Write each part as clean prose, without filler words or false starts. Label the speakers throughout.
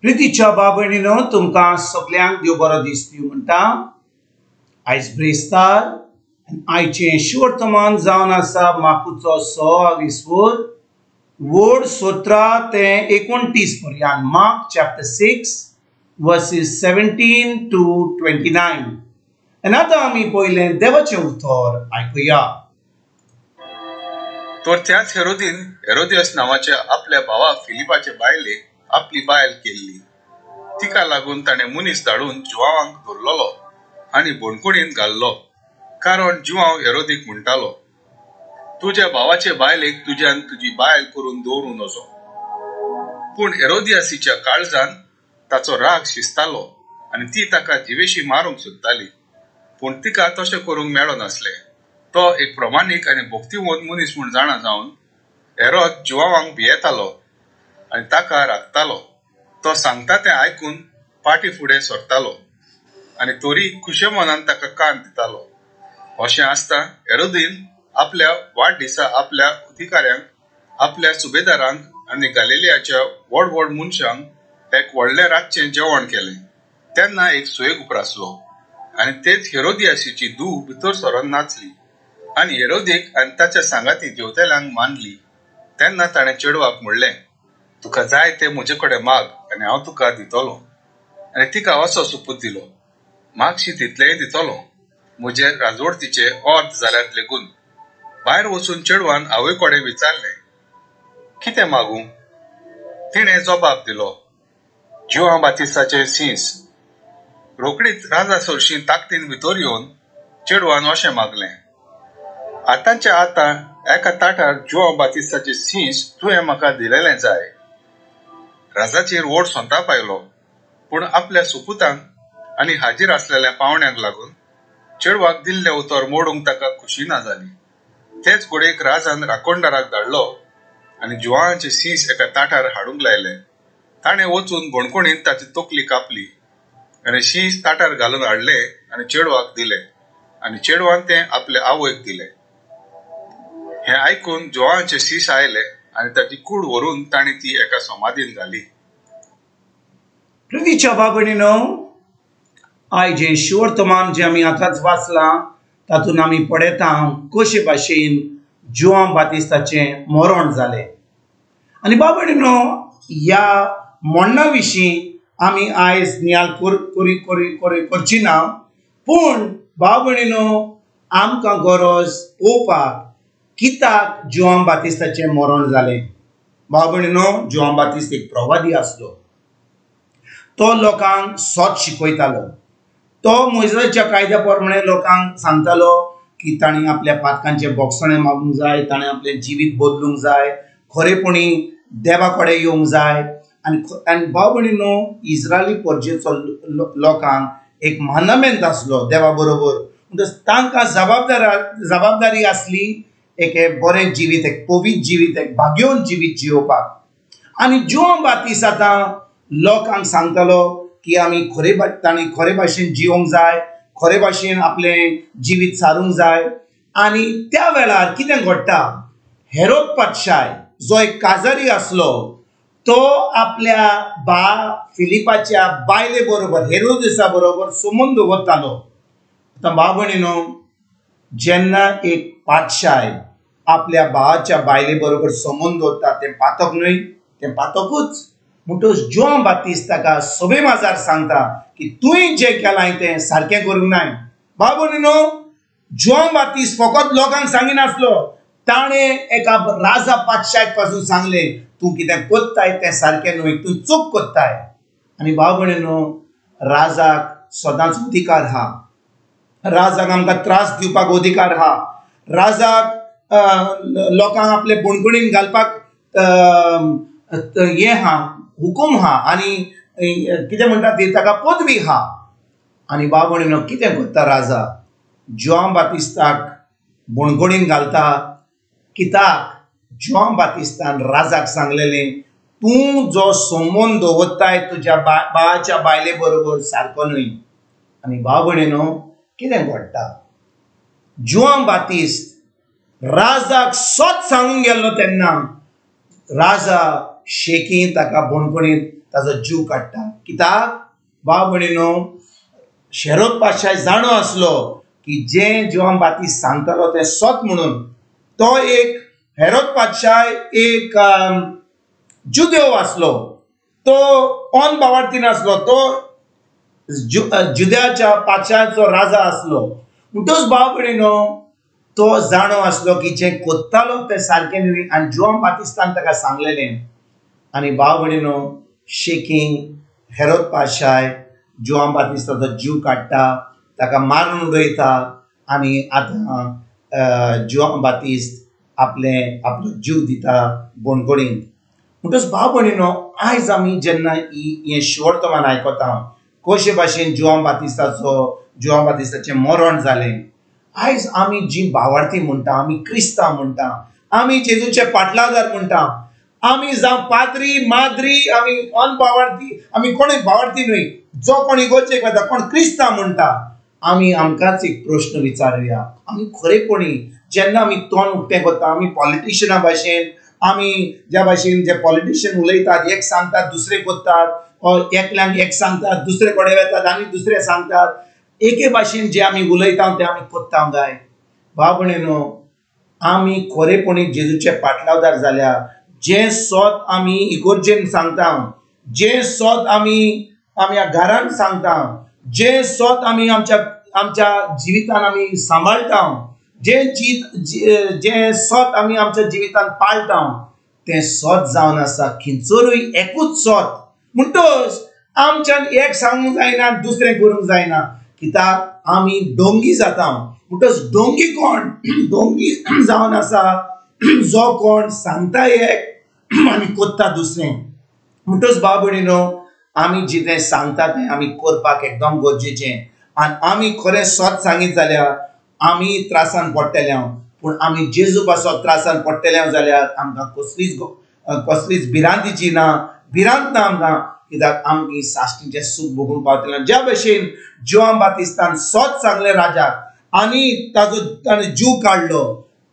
Speaker 1: प्रितीच्या बाबणीनो तुमकां सगल्यांक देव बरो दीस दिवं म्हणटा। आयज ब्रेस्तार आयचें शुवर्तमान जावन आसा माकुचो 26 वड 17 ते 29 पर्यंत। Mark chapter 6 verses 17 to 29। आनी आतां आमी पयलें देवाचें उतर आयकुया।
Speaker 2: तर त्याच हेरोदीन हेरोदियस नांवाच्या आपल्या भावा फिलिपाचे बायलेक आपली बायल केल्ली। तिका लागून ताणें मनीस धाडून जुवांवांक धरलेलो आनी बणकुणीन घाल्लो, कारण जुवांव हेरोदीक म्हणटालो, तुज्या भावाचे बायलेक तुज्यान तुजी बायल करून दवरूं नजो। पूण हेरोदियासीच्या काळजान ताचो राग शिजतालो आनी ती ताका जिवेशी मारूंक सोदताली, पूण तिका तशें करूंक मेळनासलें। तो एक प्रमाणीक आनी भक्तिवंत मनीस म्हूण जाणा जावन हेरोद जुवांवांक भियेतालो आनी ताका राखतालो। तो सांगता तें आयकून पाटी फुडें सरतालो आनी तरी खुशे मनान ताका कान दितालो। अशें आसता हेरोदीन आपल्या वाडदिसा आपल्या अधिकाऱ्यांक, आपल्या सुबेदारांक आनी गालिलियाच्या व्हड व्हड मनशांक एक व्हडलें रातचें जेवण केलें। तेन्ना एक सुयेग उप्रासलो आनी तेच हेरोदियासीची धूव भितर सरून नाचली आनी हेरोदीक आनी ताच्या सांगाती जेवतेल्यांक मानली। तेन्ना ताणें चेडवाक म्हणलें, तुका जाय तें म्हजे कडेन माग आनी हांव तुका दितलो। आनी तिका असो सुपूत दिलो, मागशी तितलेंय दितलो, म्हजे राजवडतीचे अर्द जाल्यार लेगून। भायर वचून चेडवान आवय कडेन विचारलें, कितें मागूं? तिणें जबाब दिलो, जुवांव बातिस्ताचें शींस। रोखडीच राजा सरशी ताकदीन भितर येवन चेडवान अशें मागलें, आतांच्या आतां एका ताटार जुवांव बातिस्ताचें शींस तुवें म्हाका दिलेलें जाय। राजाचेर व्हड संताप आयलो, पूण आपल्या सुपुतांक आनी हाजीर आसलेल्या पावण्यांक लागून चेडवाक दिल्लें उतर मोडूंक ताका खुशी ना जाली। तेच घडयेक राजान राखणदाराक धाडलो आनी जुवांचे शींस एका ताटार हाडूंक लायलें। ताणें वचून बणकुणीन ताची तकली कापली आनी शींस ताटार घालून हाडलें आनी चेडवाक दिलें आनी चेडवान तें आपले आवयक दिलें। हें आयकून जुवांचे शींस आयले आनी ताची कूड व्हरून ताणें ती एका समाधीन घाली।
Speaker 1: प्रितीच्या बाबणीनो, आयज जें शुवर्तमान जें आमी आतांच वाचलां तातूंत आमी पळयता कशे भाशेन जुवांव बातिस्ताचें मरण जालें। आनी बाबणीनो, ह्या मरणा विशीं आमी आयज नियाळ करची ना, पूण बाबणीनो आमकां गरज पळोवपाक कित्याक जुवांव बातिस्ताचें मरण जालें। बाबणीनो, जुवांव बातिस्त एक प्रवादी आसलो, तो लोकांक सत शिकयतालो, तो मोयजाच्या कायद्या प्रमाणे लोकांक सांगतालो की ताणें आपल्या पातकांचें बोगसणें मागूंक जाय, ताणें आपलें जिवीत बदलूंक जाय, खरेपणी देवा कडेन येवंक जाय। आनी भाव भयणीनो, इस्रायली परजेचो लोकांक एक मानमेंत आसलो देवा बरोबर, म्हणटच तांकां जबाबदारी आसली एक बरें जिवीत, एक पवित्र जिवीत, एक भाग्यवंत जिवीत जियोवपाक। आनी जुवांव बातिस्त आतां लोकांक सांगतालो की आमी ताणें खरे भाशेन जिवंक जाय, खरे भाशेन आपलें जिवीत सारूंक जाय। आनी त्या वेळार कितें घडटा, हेरोद पातशाय जो एक काजारी आसलो तो आपल्या बा फिलिपाच्या बायले बरोबर, हेरोदिसा बरोबर संबंद दवरतालो। आतां भाव भयणीनो, जेन्ना एक पातशाय आपल्या भावाच्या बायले बरोबर संबंद दवरता तें पातक न्हय, तें पातकूच। म्हणटच जुवांव बातिस्त ताका सभे माजार सांगता की तुवें जें केलां तें सारकें करूंक नाय। भाव भयणीनो, जुवांव बातिस्त फकत लोकांक सांगिनासलो, ताणें एका राजा पातशायक पासून सांगलें, तूं कितें कोत्ताय तें सारकें न्हय, तूं चूक कोत्ताय। आनी भाव भयणीनो, राजाक सदांच अधिकार आहा, राजाक आमकां त्रास दिवपाक अधिकार आहा, राजाक लोकांक आपले बणकुणीन घालपाक हें आहा, हुकूम आहा, आनी कितें म्हणटा ती ताका पदवी आहा। आनी भाव भयणीनो, कितें करता राजा, जुवांव बातिस्ताक बणकुणीन घालता। कित्याक? जुवांव बातिस्तान राजाक सांगलेलें, तूं जो संबंद दवरताय तुज्या भावाच्या बायले बरोबर सारको न्हय। आनी भाव भयणीनो, कितें घडटा, जुवांव बातिस्त राजाक सत सांगूंक गेल्लो तेन्ना राजा शेकी ताका बणकुणीत ताजो जीव काडटा. कित्याक भाव भयणीनो, हेरोद पातशाय जाणो आसलो की जें जुआंव बातिस्त सांगतालो तें सत म्हणून. तो एक हेरोद पातशाय एक जुदेव आसलो, तो ऑन बावार्थी नासलो, तो जुद्याच्या पातशायाचो राजा आसलो. म्हणटच भाव भयणीनो, तो जाणो आसलो की जें कोत्तालो तें सारकें न्हय आनी जुआंव बातिस्तान ताका सांगलेलें. आनी भाव भयणीनो, शेकींग हेरोद पातशाय जुआंव बातिस्ताचो जीव काडटा, ताका मारून उडयता आनी आतां जुआंव बातिस्त आपले आपलो जीव दिता बणकोणींत. म्हणटच भाव भयणीनो, आयज आमी जेन्ना हें शिवर्तमान आयकता कशे भाशेन जुआंव बातिस्ताचें मरण जालें, आयज आमी जी भावार्थी म्हणटा, आमी क्रिस्तांव म्हणटा, आमी जेजूचे पाटलादार म्हणटा, आमी जावं पाद्री माद्री, आमी अनभावार्थी, आमी कोणूय भावार्थी न्हय, जो कोण इगोर्जेक वता, कोण क्रिस्तांव म्हणटा, आमी आमकांच एक प्रश्न विचारुया. आमी खरेपणी जेन्ना आमी तोंड उक्तें करता, आमी पॉलिटिशियना भाशेन, आमी ज्या भाशेन जे पॉलिटिशियन उलयतात, एक सांगतात दुसरे करतात, एकल्यांक एक सांगतात दुसरे कडेन वतात आनी दुसरे सांगतात, एके भाशेन जे आमी उलयता ते आमी करता काय? भाव भयणीनो, आमी खरेपणी जेजूचे पाटलावदार जाल्यार जें सत आमी इगोर्जेन सांगता, जें सत आमी आमच्या घरान सांगता, जें सत आमी आमच्या आमच्या जिवितान आमी सांबाळटा, जें सत आमी आमच्या जिवितान पाळटा तें सत जावन आसा. खंयचरूय एकूच सत. म्हणटच आमच्यान एक सांगूंक जायना दुसरें करूंक जायना, कित्याक आमी डोंगी जाता. म्हणटच डोंगी कोण? डोंगी जावन आसा जो कोण सांगता एक आनी कोत्ता दुसरें. म्हणटच भाव भयणीनो, आमी जितें सांगता तें आमी करपाक एकदम गरजेचें. आनी आमी खरें सत सांगीत जाल्यार आमी त्रासान पडटले, पूण आमी जेजू पासत त्रासान पडटले जाल्यार आमकां कसलीच भिरांतीची ना, भिरांत ना आमकां, कित्याक आमी साश्टीचें सूख भोगूंक पावतले. ज्या भशेन जुआंव बातिस्तान सत सांगलें राजाक आनी ताजो ताणें जीव काडलो,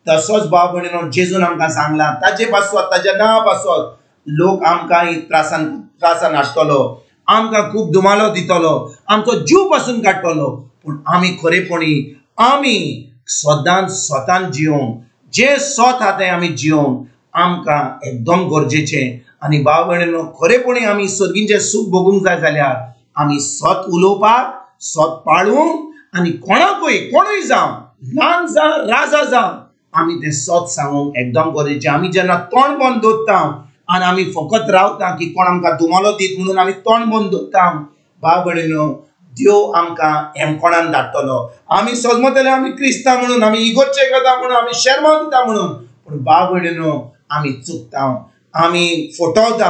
Speaker 1: तसोच भाव भयणीनो जेजून आमकां सांगलां ताजे पासत, ताज्या नांवा पासत लोक आमकां त्रासान हाडटलो, आमकां खूब धुमालो दितलो, आमचो जीव पासून काडटलो. पूण आमी खरेपणी आमी सदांच स्वतान जियोंक, जें सत आहा तें आमी जियोंक आमकां एकदम गरजेचें. आनी भाव भयणीनो, खरेपणी आमी सर्गींचें सूख भोगूंक जाय जाल्यार आमी सत उलोवपाक, सत पाळूंक आनी कोणाकूय, कोणूय जावं, ल्हान जावं राजा जावं, आमी तें सत सांगूंक एकदम गरजेचें. आमी जेन्ना तोंड बंद दवरता आनी आमी फकत रावता की कोण आमकां धुमालो दीत म्हणून आमी तोंड बंद दवरता, भाव भयणीनो, देव आमकां हेमकोणान धाडटलो. आमी सजमतले आमी क्रिस्तांव म्हणून, आमी इगोर्जेक वता म्हणून, आमी शेरमांव दिता म्हणून, पूण भाव भयणीनो, आमी चुकता, आमी फटवता.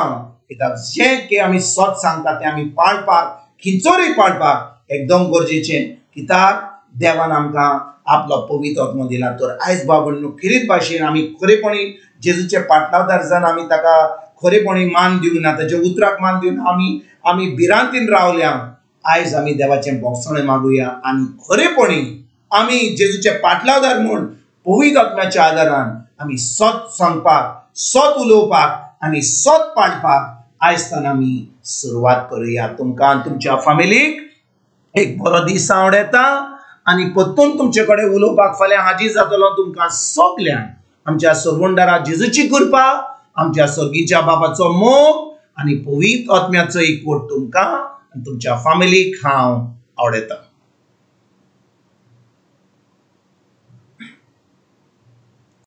Speaker 1: कित्याक जें की आमी सत सांगता तें आमी पाळपाक, खंयचोरूय पाळपाक एकदम गरजेचें. कित्याक देवान आमकां आपलो पवित्र आत्मो दिला. तर आयज भाव भयणीनो, खेरीत भाशेन आमी खरेपणी जेजूचे पाटलावदार जावन आमी ताका खरेपणी मान दिवना, ताच्या उतराक मान दिवन आमी आमी भिरांतीन रावल्या. आयज आमी देवाचें भोगसणें मागुया आनी खरेपणी आमी जेजूचे पाटलावदार म्हूण पवित्र आत्म्याच्या आदारान आमी सत सांगपाक, सत उलोवपाक आनी सत पाळपाक आयज आमी सुरवात करुया. तुमकां तुमच्या फामिलीक एक बरो दीस आवडटा आनी परतून तुमचे कडेन उलोवपाक फाल्यां हाजीर जातलो. तुमकां सगल्यांक आमच्या सरवंडारा जेजूची कृपा, आमच्या सर्गीच्या बाबाचो मोग आनी पवित्र आत्म्याचो एकवट तुमकां आनी तुमच्या फामिलीक हांव आवडटा.